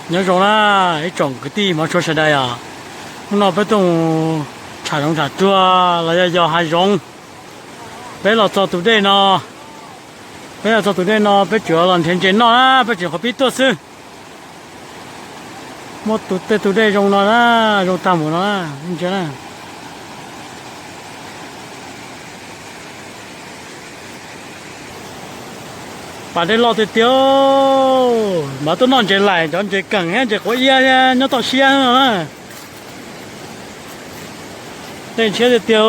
Nyob zoo na, ib tsoom kwv tij hmov tshua sawv daws os. Hnub no peb tuaj mus tsham zoov tsham tsuag los yog yos hav zoov. Peb los txog tus dej no, peb los txog tus dej no peb tsuas los nrhiav ntses noj na, peb tseem qhov pib tuaj xwb. Muaj tus tej tus dej zoo no na, zoo tag mus no na, ntsia na. Pas dej loj tiag tiag, mas tuaj noj ntses laim, cov ntses keem thiab ntses quav iab thiab nyob toj siab no na. Dej ntshiab tiag tiag.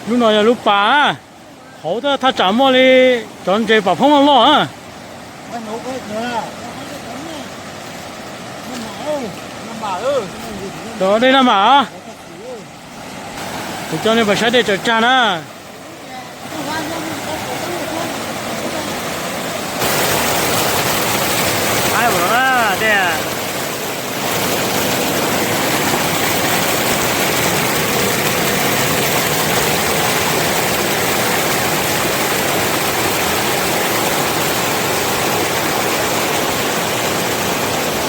Lub no yog lub pas, hauv thaj tsam muaj li cov ntses pas phoob loj loj na. Cov dej Naj Mam, kuv coj nej mus saib dej tsaws tsag na.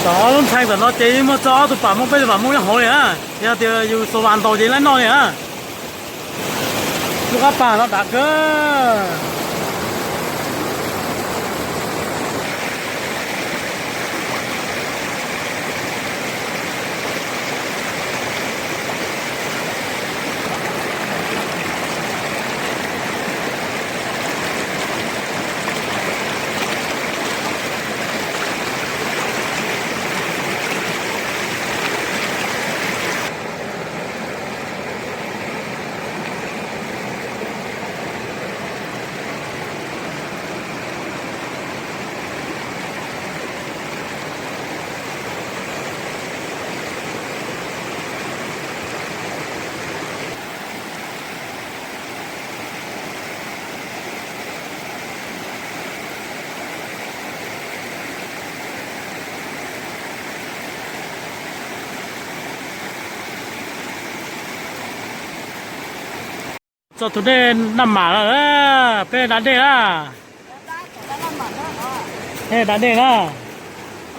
Tom ob lub ntxhee tom no ces yeej muaj txog ob tug pas Hmoob, peb tug pas Hmoob nyob hauv li na. Yog tias yus xuas vas ntaus ces laib noj li na. Lub qab pas no dav kawg. Txog tus dej Naj Mam lawm, peb da dej na. Peb da dej na.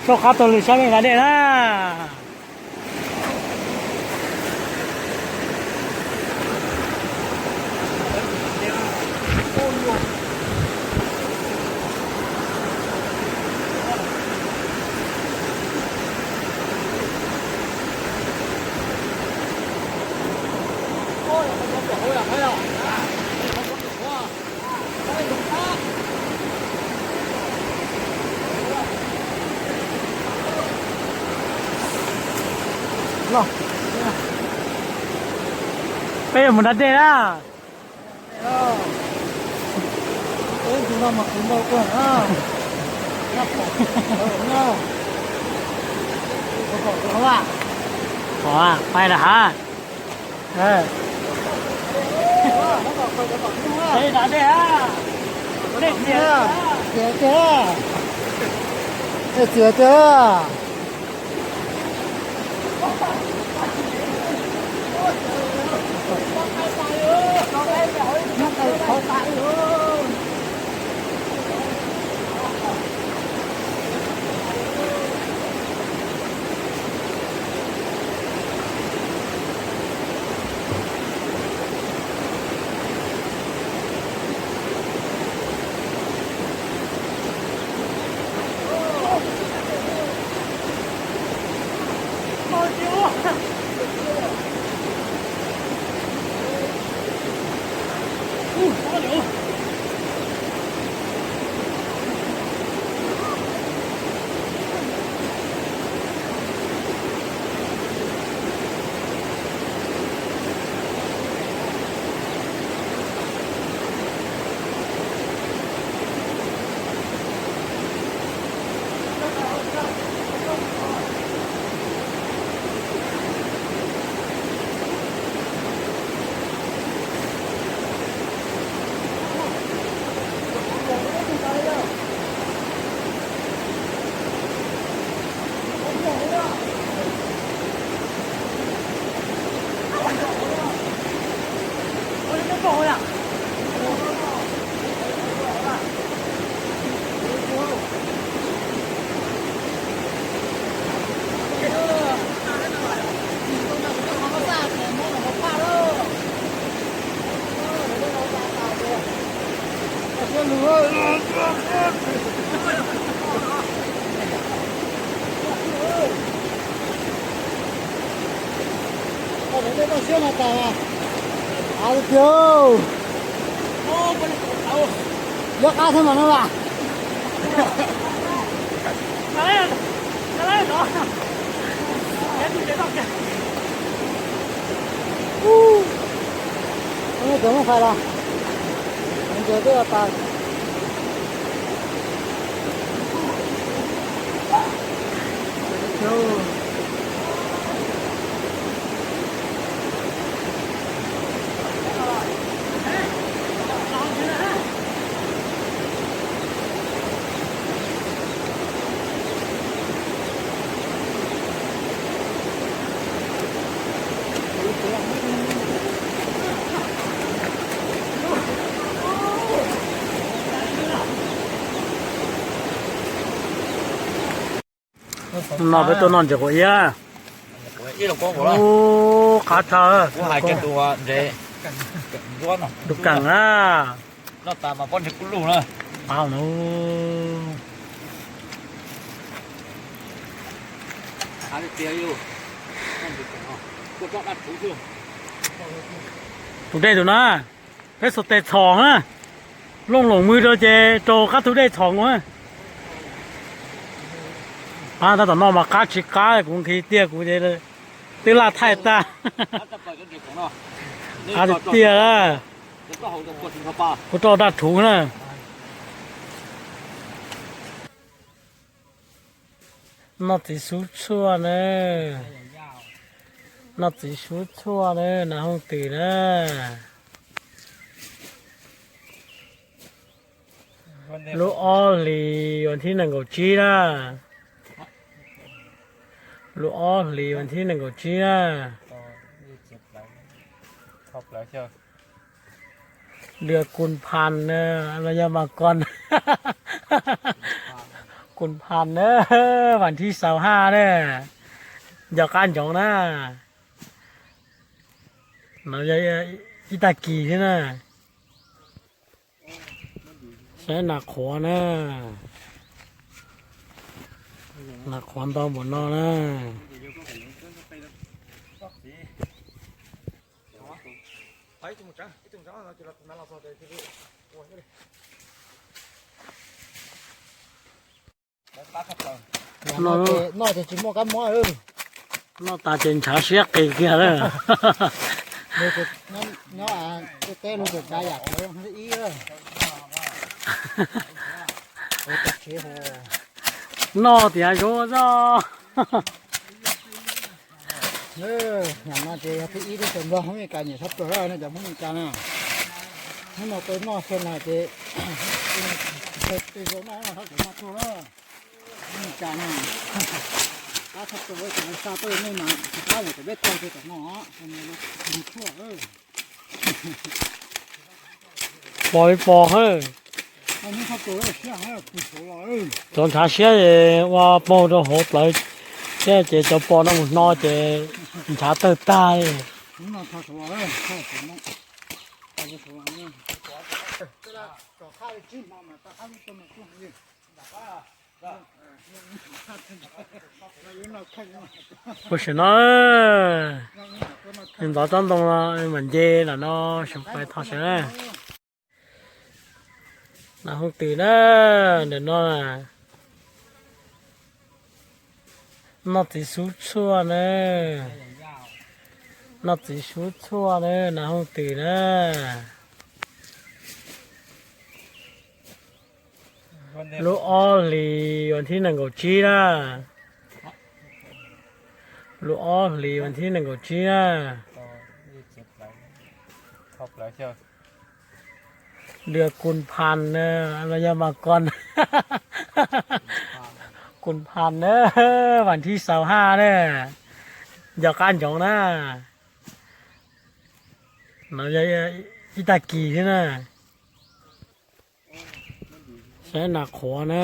Soj qab taug lw sab peb da dej na. Peb yuav mus da dej na. Pais lawm hab. Dej, dej, dej, dej txias tiag. Tiag, tiag. Nyob qab thiab mas no las. Cov muaj fais los, ntses twb los tas. No peb tuaj noj ntses quav iab. Ub, qab tshaj. Tus keem na. Tus dej tus na, peb xuas tes txhom na, looj loos mws rau ces raug qab tug dej txhom ua. Tab tom no mas qab tsis qab kuv nqhis tiag kuv ces twb laj thaij tag. Qab tiag tiag. Kuv rau daj rhuv na. Noj txiv xub tshuaj na. Noj txiv xub tshuaj na, nas hooj twm na. Lub ob hlis vas thib nees nkaum tsib na. Lub ob hlis vas thib nees nkaum tsib na. Dua kus phas na, los yog mas kos. Kus phas na, vas thib xaus haj na. Nco qab ntsoov na. No yog ib tag kis thiab na. Saib nas qhuav na. Nas qhuav ntau npaum no na. Noj ces tsis muaj kab mob. Noj tas ces ntshav siab qis kiag lawm. Nyob tej teb lug tseem tsav yam qhuav ib. Noj tias zoo zoj. Hnub no ces yog thib ib teb chaws Nplog, Hmoob Mes Kas nyiam tshaj plaws na, cov Hmoob Mes Kas na. Hnub no peb noj xyoo no ces tej zaum noj no tshaj plaws noj tuaj na. Hmoob Mes Kas na, qab tshaj plaws, cov xa tuaj nej mas tsis qab yog cov peb tau ces tom no, ntug tshuaj. Pos li pos hawb. Cov ntshav siab es ua paug rau hauv plawv thiab ces cov pos no mus hno ces ntshav tawg tag li. Ua si no, ntxov tsob ntoo no mam nce lam no, sawv pais tho sawv na. Nas hooj twm na, ntawm no. Noj txiv xub tshuaj na. Noj txiv xub tshuaj na, nas hooj twm na. Lub ob hlis vas thib nees nkaum tsib na. Lub ob hlis vas thib nees nkaum tsib na. Dua kus phas na, los yog mas kos. Kus phas na, vas thib xaus haj na. Nco qab ntsoov na. No yog ib tag kis thiab na. Saib nas qhuav na.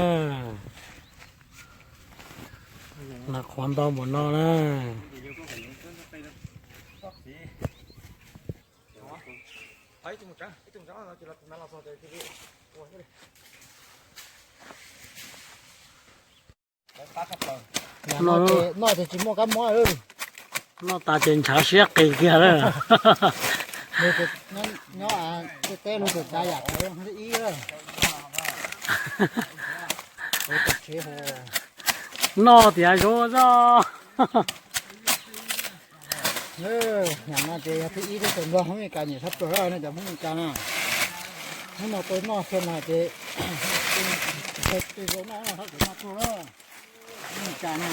Nas qhuav ntau npaum no na. Noj ces tsis muaj kab mob. Noj tas ces ntshav siab qis kiag lawm. Nyob teb teb lug txawm tsav yam tawv ib lawm. Noj tiav zuav zoj. Hnub no ces yog thib ib thiab, txawm Nplog Hmoob Mes Kas nyiam tshaj plaws lawm no cov Hmoob Mes Kas na. Hnub no tuaj noj xyoo no ces, tsis tau noj no txhob txwm noj tuaj lawm. Hmoob Mes Kas na,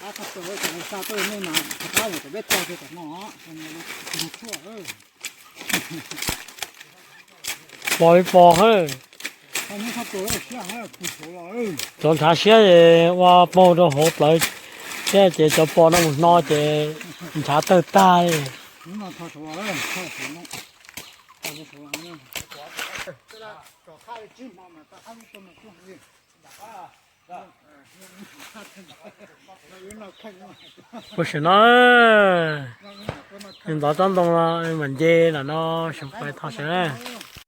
qab tshaj plaws, cov xa tuaj nej mas rov qab mus tom peb tog kiag tom no, tsis mus tshuaj. Pos li pos hawb. Cov ntshav siab es ua paug rau hauv plawv thiab ces cov pos no mus hno ces ntshav tawg tag li. Ua si no, ntov tsob ntoo mam nce lam no, seem pais tho sawv na.